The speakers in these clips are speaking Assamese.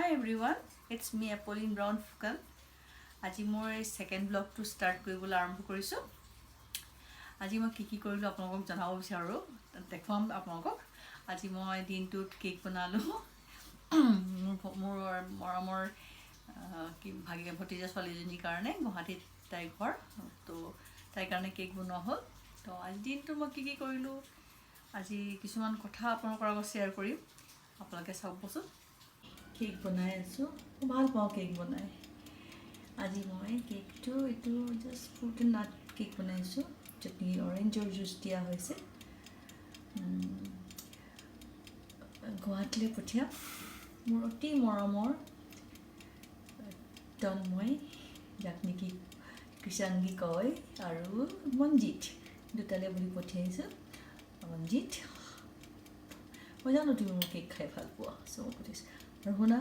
Everyone, it's me, Apolline Brown Phukan. আজি মোৰ এই ছেকেণ্ড ব্লগটো ষ্টাৰ্ট কৰিবলৈ আৰম্ভ কৰিছোঁ। আজি মই কি কি কৰিলোঁ আপোনালোকক জনাব বিচাৰোঁ, দেখুৱাম আপোনালোকক। আজি মই দিনটোত কেক বনালোঁ। মোৰ মৰমৰ কি ভাগি ভতিজা ছোৱালীজনীৰ কাৰণে, গুৱাহাটীত তাইৰ ঘৰ, তো তাইৰ কাৰণে কেক বনোৱা হ'ল। তো আজি দিনটো মই কি কি কৰিলোঁ, আজি কিছুমান কথা আপোনালোকৰ আগত শ্বেয়াৰ কৰিম, আপোনালোকে চাবচোন। কেক বনাই আছোঁ। মই ভাল পাওঁ কেক বনাই। আজি মই কেকটো এইটো just fruit and nut cake বনাইছোঁ, য'ত নেকি অৰেঞ্জৰ জুচ দিয়া হৈছে। গুৱাহাটীলৈ পঠিয়াম মোৰ অতি মৰমৰ তন্ময়, যাক নেকি কৃষাংগী কয়, আৰু মঞ্জিত, দুটালৈ বুলি পঠিয়াইছোঁ। মঞ্জিত, মই জানো তুমি মোৰ কেক খাই ভাল পোৱা, চ' মই পঠিয়াইছোঁ। আৰু শুনা,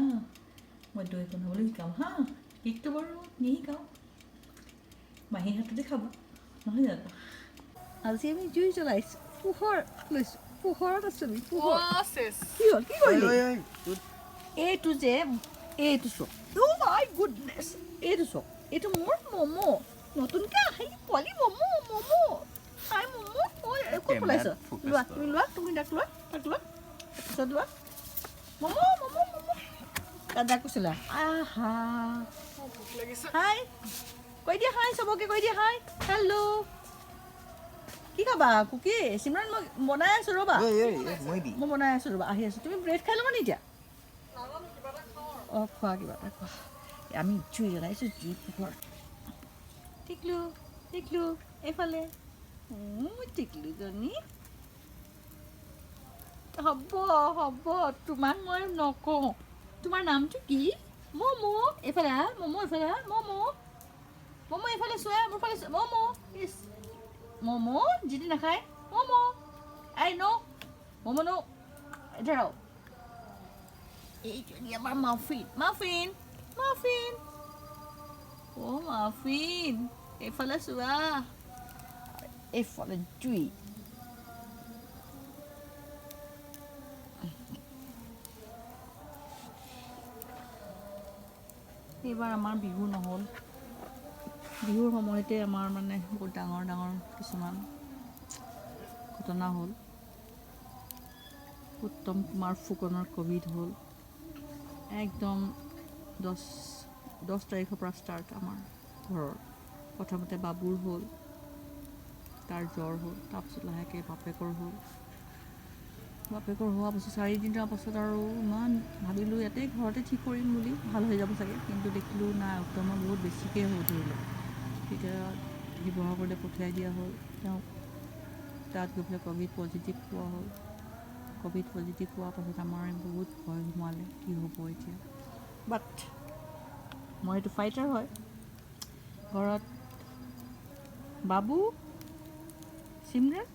মই দৈ বনাবলৈ শিকাম। হা, কেকটো বাৰু নিশিকাওঁ, মাহীৰ হাততে খাবা, নহয় জানো? আজি আমি জুই জ্বলাইছোঁ, পোহৰ লৈছোঁ, পোহৰত আছোঁ আমি, পোহৰ। কি হ'ল? কি কৰিলি? এইটো যে এইটো চাওক, অ' মাই গুডনেছ, এইটো চাওক, এইটো মোৰ ম'ম' নতুনকৈ আহি পোৱালি ম'ম'। ম'ম' হাই ম'ম', ঐ ক'ত পলাইছ? লোৱা, তুমি লোৱা, তুমি তাক লোৱা, তাক লোৱা, তাৰপিছত লোৱা। ম'ম' ম'ম' ম'ম' দাদাক কৈছিলা। আহা, হাই কৈ দিয়া, হাই চবকে কৈ দিয়া, হাই, হেল্ল'। কি খাবা? কুকি, চিমৰাণ, মই বনাই আছোঁ ৰ'বা, মই বনাই আছোঁ ৰ'বা, আহি আছোঁ। তুমি ব্ৰেড খাই ল'বা নি এতিয়া? অঁ, খোৱা, কিবা এটা খোৱা। আমি জুই জ্বলাইছোঁ, জুই পোহৰ। টিকলু, টিকলু, এইফালে টিকলুজনী। হ'ব হ'ব, তোমাক মই নকওঁ। তোমাৰ নামটো কি? ম'ম', এইফালে আহা। ম'ম', এইফালে আহা। ম'ম', ম'ম', এইফালে চোৱা, মোৰ ফালে চোৱা। ম'ম', ইছ, ম'ম' যিটো নাখায়। ম'ম', আই ন' ম'ম' ন' ধৰাও। এইজনী আমাৰ মাফিন, মাফিন, মাফিন, অ' মাফিন, এইফালে চোৱা, এইফালে জুই। এইবাৰ আমাৰ বিহু নহ'ল। বিহুৰ সময়তে আমাৰ মানে বহুত ডাঙৰ ডাঙৰ কিছুমান ঘটনা হ'ল। উত্তম কুমাৰ ফুকনৰ ক'ভিড হ'ল। একদম 10 10 তাৰিখৰ পৰা ষ্টাৰ্ট আমাৰ ঘৰৰ। প্ৰথমতে বাবুৰ হ'ল, তাৰ জ্বৰ হ'ল, তাৰপিছত লাহেকৈ বাপেকৰ হ'ল। বাপেকৰ হোৱাৰ পাছত 4 দিনৰ পাছত আৰু ইমান ভাবিলোঁ ইয়াতে ঘৰতে ঠিক কৰিম বুলি, ভাল হৈ যাব চাগে, কিন্তু দেখিলোঁ নাই, উত্তমৰ বহুত বেছিকৈ হৈ ধৰিলে। তেতিয়া শিৱসাগৰলৈ পঠিয়াই দিয়া হ'ল তেওঁক। তাত গৈ পেলাই ক'ভিড পজিটিভ পোৱা হ'ল। ক'ভিড পজিটিভ পোৱাৰ পাছত আমাৰ বহুত ভয় সোমালে, কি হ'ব এতিয়া। বাট মই এইটো ফাইটাৰ হয়। ঘৰত বাবু, চিমৰাণ,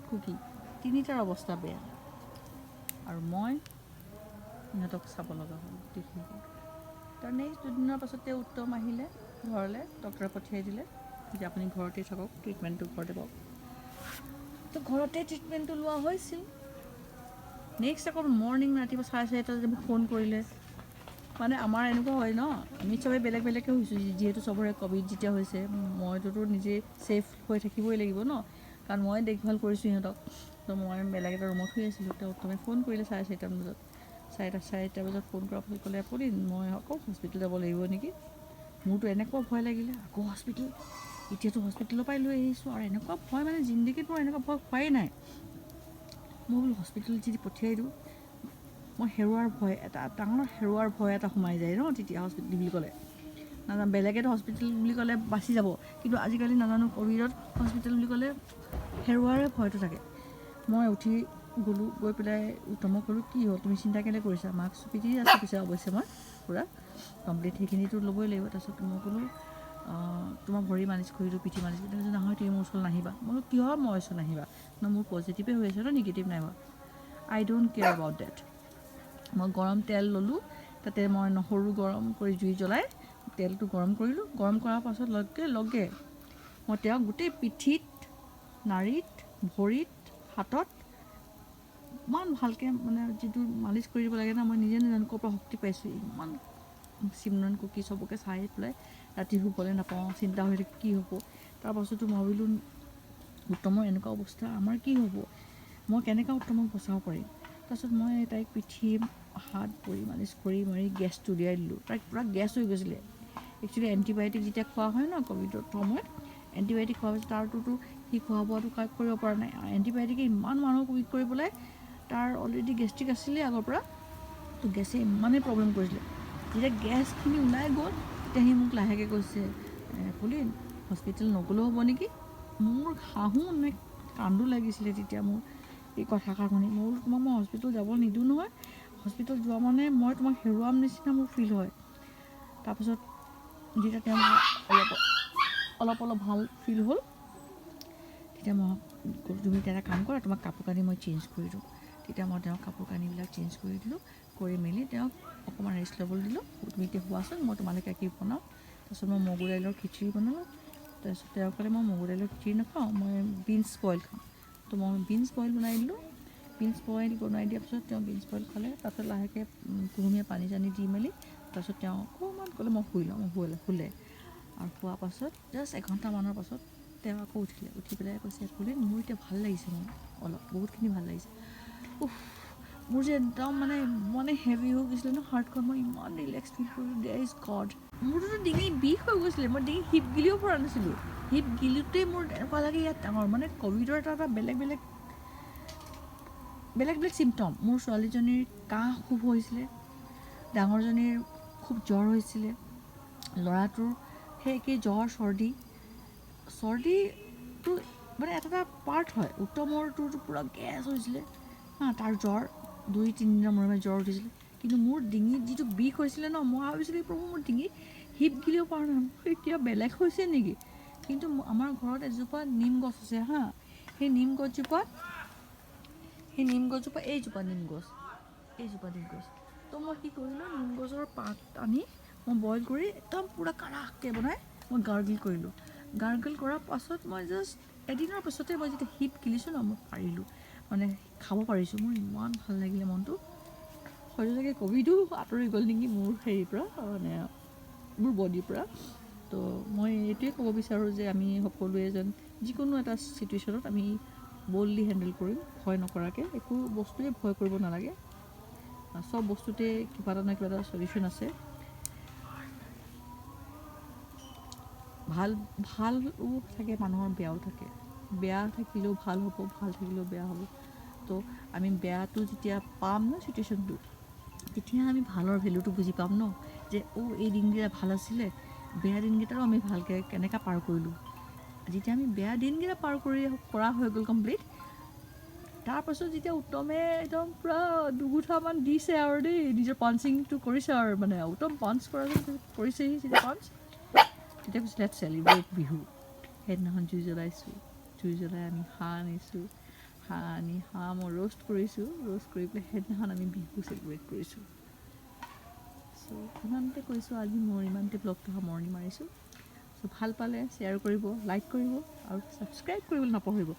কুকি তিনিটাৰ অৱস্থা বেয়া আৰু মই ইহঁতক চাব লগা হ'ল দেখি। তাৰ নেক্সট দুদিনৰ পাছতে উত্তম আহিলে ঘৰলৈ। ডক্টৰে পঠিয়াই দিলে যে আপুনি ঘৰতেই থাকক, ট্ৰিটমেণ্টটো ঘৰতে পাওক। তো ঘৰতে ট্ৰিটমেণ্টটো লোৱা হৈছিল। নেক্সট আকৌ মৰ্ণিং ৰাতিপুৱা 4:30 বজাত মোক ফোন কৰিলে। মানে আমাৰ এনেকুৱা হয় ন, আমি চবেই বেলেগ বেলেগকৈ হৈছোঁ, যিহেতু চবৰে ক'ভিড যেতিয়া হৈছে, মইতোতো নিজে ছেফ হৈ থাকিবই লাগিব ন, কাৰণ মই দেখভাল কৰিছোঁ সিহঁতক। তো মই বেলেগ এটা ৰুমত শুই আছিলোঁ। তেওঁ উত্তমে ফোন কৰিলে 4:30মান বজাত। 4:30 বজাত ফোন কৰাৰ পাছত ক'লে, "আপুনি, মই আকৌ হস্পিটেল যাব লাগিব নেকি?" মোৰতো এনেকুৱা ভয় লাগিলে, আকৌ হস্পিটেল? এতিয়াতো হস্পিটেলৰ পৰাই লৈ আহিছোঁ। আৰু এনেকুৱা ভয়, মানে জিন্দগীত মোৰ এনেকুৱা ভয় খোৱাই নাই। মই বোলো হস্পিটেলত যদি পঠিয়াই দিওঁ, মই হেৰুৱাৰ ভয় এটা, ডাঙৰ হেৰুৱাৰ ভয় এটা সোমাই যায় ন তেতিয়া হস্পিটেল বুলি ক'লে। নাজানো, বেলেগেতো হস্পিটেল বুলি ক'লে বাচি যাব, কিন্তু আজিকালি নাজানো, ক'ভিডত হস্পিটেল বুলি ক'লে হেৰুৱাৰে ভয়টো থাকে। মই উঠি গ'লোঁ, গৈ পেলাই উত্তমক ক'লোঁ, "কি হ'ল? তুমি চিন্তা কেলৈ কৰিছা?" মাস্ক পিন্ধি আছোঁ পিছে অৱশ্যে মই পূৰা কমপ্লিট, সেইখিনিতো ল'বই লাগিব। তাৰপিছত মই ক'লোঁ, "তোমাৰ ভৰি মালিচ কৰি দিওঁ, পিঠি মালিচ কৰি দিওঁ।" "নহয়, তুমি মোৰ ওচৰলৈ নাহিবা।" মই বোলো, "কিয় মই ওচৰত নাহিবা?" "ন, মোৰ পজিটিভে হৈ আছে ন, নিগেটিভ নাই হোৱা।" I don't care about that. মই গৰম তেল ল'লোঁ, তাতে মই নহৰু গৰম কৰি জুই জ্বলাই তেলটো গৰম কৰিলোঁ। গৰম কৰাৰ পাছত লগে লগে মই তেওঁক গোটেই পিঠিত, নাড়ীত, ভৰিত, হাতত ইমান ভালকৈ মানে যিটো মালিচ কৰি দিব লাগে ন, মই নিজে নাজানো ক'ৰ পৰা শক্তি পাইছোঁ। ইমান চিমৰন কুকি চবকে চাই পেলাই ৰাতি শুবলৈ নাপাওঁ, চিন্তা হৈ থাকে কি হ'ব। তাৰপাছতো মই ভাবিলোঁ উত্তমৰ এনেকুৱা অৱস্থা, আমাৰ কি হ'ব, মই কেনেকৈ উত্তমক বচাব পাৰিম। তাৰপিছত মই তাইক পিঠি হাত ভৰি মালিচ কৰি মাৰি গেছটো উলিয়াই দিলোঁ। তাইক পূৰা গেছ হৈ গৈছিলে। একচুৱেলি এণ্টিবায়'টিক যেতিয়া খোৱা হয় ন ক'ভিডৰ সময়ত, এণ্টিবায়'টিক খোৱাৰ পিছত তাৰটোতো সি খোৱা বোৱাটো কৰিব পৰা নাই। এণ্টিবায়'টিকে ইমান মানুহক উইক কৰি পেলাই, তাৰ অলৰেডি গেষ্ট্ৰিক আছিলেই আগৰ পৰা, তো গেছে ইমানেই প্ৰব্লেম কৰিছিলে। যেতিয়া গেছখিনি ওলাই গ'ল তেতিয়া সি মোক লাহেকৈ কৈছে, পুলিন হস্পিটেল নগ'লেও হ'ব নেকি। মোৰ হাঁহো নে কান্দো লাগিছিলে তেতিয়া মোৰ এই কথাষাৰ শুনি। মই বোলো তোমাক মই হস্পিটেল যাব নিদিওঁ নহয়, হস্পিটেল যোৱা মানে মই তোমাক হেৰুৱাম নিচিনা মোৰ ফিল হয়। তাৰপাছত যেতিয়া তেওঁ অলপ অলপ অলপ ভাল ফিল হ'ল, তেতিয়া মই ক'লোঁ তুমি এতিয়া এটা কাম কৰা, তোমাক কাপোৰ কানি মই চেঞ্জ কৰি দিওঁ। তেতিয়া মই তেওঁক কাপোৰ কানিবিলাক চেঞ্জ কৰি দিলোঁ, কৰি মেলি তেওঁক অকণমান ৰেষ্ট ল'বলৈ দিলোঁ। তুমি এতিয়া শোৱাচোন, মই তোমালোকে কি বনাওঁ। তাৰপিছত মই মগু দাইলৰ খিচিৰি বনালোঁ। তাৰপিছত তেওঁ ক'লে মই মগু দাইলৰ খিচিৰি নাখাওঁ, মই বিনছ বইল খাওঁ। তো মই বিনছ বইল বনাই দিলোঁ। বিনছ বইল বনাই দিয়াৰ পিছত তেওঁ বিনছ বইল খালে। তাৰপিছত লাহেকৈ কুহুমীয়া পানী চানী দি মেলি তাৰপিছত তেওঁ অকণমান ক'লে মই শুই লওঁ, মই শুলে। আৰু শোৱাৰ পাছত জাষ্ট এঘণ্টামানৰ পাছত তেওঁ আকৌ উঠিলে। উঠি পেলাই কৈছে পুলিন মোৰ এতিয়া ভাল লাগিছে, মোৰ অলপ বহুতখিনি ভাল লাগিছে। উফ, মোৰ যে একদম মানে মানে হেভি হৈ গৈছিলে ন হাৰ্টখন, মই ইমান ৰিলেক্স ফিল কৰিলোঁ। There is god. মোৰটোতো ডিঙি বিষ হৈ গৈছিলে, মই ডিঙি হিপ গিলিব পৰা নাছিলোঁ। হিপ গিলোতেই মোৰ এনেকুৱা লাগে ইয়াত ডাঙৰ মানে ক'ভিডৰ এটা এটা বেলেগ বেলেগ বেলেগ বেলেগ চিমটম। মোৰ ছোৱালীজনীৰ কাহ খুব হৈছিলে, ডাঙৰজনীৰ খুব জ্বৰ হৈছিলে, ল'ৰাটোৰ সেই একেই জ্বৰ চৰ্দি। চৰ্দিটো মানে এটা এটা পাৰ্ট হয়। উত্তমৰটোতো পূৰা গেছ হৈছিলে, হা, তাৰ জ্বৰ 2-3 দিনৰ মূৰে মূৰে জ্বৰ উঠিছিলে। কিন্তু মোৰ ডিঙিত যিটো বিষ হৈছিলে ন, মই ভাবিছিলোঁ প্ৰভু মোৰ ডিঙিত হিপ গিলিব পৰা নাই, এতিয়া বেলেগ হৈছে নেকি। কিন্তু আমাৰ ঘৰত এজোপা নিম গছ আছে, হা, সেই নিম গছজোপাত, সেই নিম গছজোপা, এইজোপা নিম গছ, এইজোপা নিম গছ। তো মই কি কৰিলোঁ, নিম গছৰ পাত আনি মই বইল কৰি একদম পূৰা কাঢ়াকৈ বনাই মই গাৰ্গল কৰিলোঁ। গাৰ্গল কৰাৰ পাছত মই জাষ্ট এদিনৰ পাছতে মই যেতিয়া হিপ গিলিছোঁ ন, মই পাৰিলোঁ, মানে খাব পাৰিছোঁ। মোৰ ইমান ভাল লাগিলে মনটো। হয়তো চাগে ক'ভিডো আঁতৰি গ'ল নেকি মোৰ হেৰিৰ পৰা, মানে মোৰ বডিৰ পৰা। তো মই এইটোৱে ক'ব বিচাৰোঁ যে আমি সকলোৱে যেন যিকোনো এটা চিটুৱেশ্যনত আমি বল্ডলি হেণ্ডেল কৰিম, ভয় নকৰাকৈ। একো বস্তুৱে ভয় কৰিব নালাগে, চব বস্তুতে কিবা এটা নহয় কিবা এটা চলিউশ্যন আছে। ভাল ভালো থাকে মানুহৰ, বেয়াও থাকে। বেয়া থাকিলেও ভাল হ'ব, ভাল থাকিলেও বেয়া হ'ব। তো আমি বেয়াটো যেতিয়া পাম ন চিটুৱেশ্যনটো, তেতিয়া আমি ভালৰ ভেলুটো বুজি পাম ন, যে অ' এই দিনকেইটা ভাল আছিলে, বেয়া দিনকেইটাও আমি ভালকৈ কেনেকৈ পাৰ কৰিলোঁ। যেতিয়া আমি বেয়া দিনকেইটা পাৰ কৰা হৈ গ'ল কমপ্লিট, তাৰপাছত যেতিয়া উত্তমে একদম পূৰা দুগুঠামান দিছে আৰু দেই, নিজৰ পাঞ্চিংটো কৰিছে আৰু মানে উত্তম পাঞ্চ কৰা কৰিছেহি যেতিয়া পাঞ্চ, তেতিয়া কৈছে let's celebrate Bihu. সেইদিনাখন জুই জ্বলাইছোঁ, জুই জ্বলাই আমি হাঁহ আনিছোঁ, হাঁহ আনি হাঁহ মই ৰ'ষ্ট কৰিছোঁ, ৰ'ষ্ট কৰি পেলাই সেইদিনাখন আমি বিহু চেলিব্ৰেট কৰিছোঁ। চ' ইমানতে কৈছোঁ, আজি মোৰ ইমানতে ব্লগটো সামৰণি মাৰিছোঁ। চ' ভাল পালে শ্বেয়াৰ কৰিব, লাইক কৰিব আৰু ছাবস্ক্ৰাইব কৰিবলৈ নাপাহৰিব।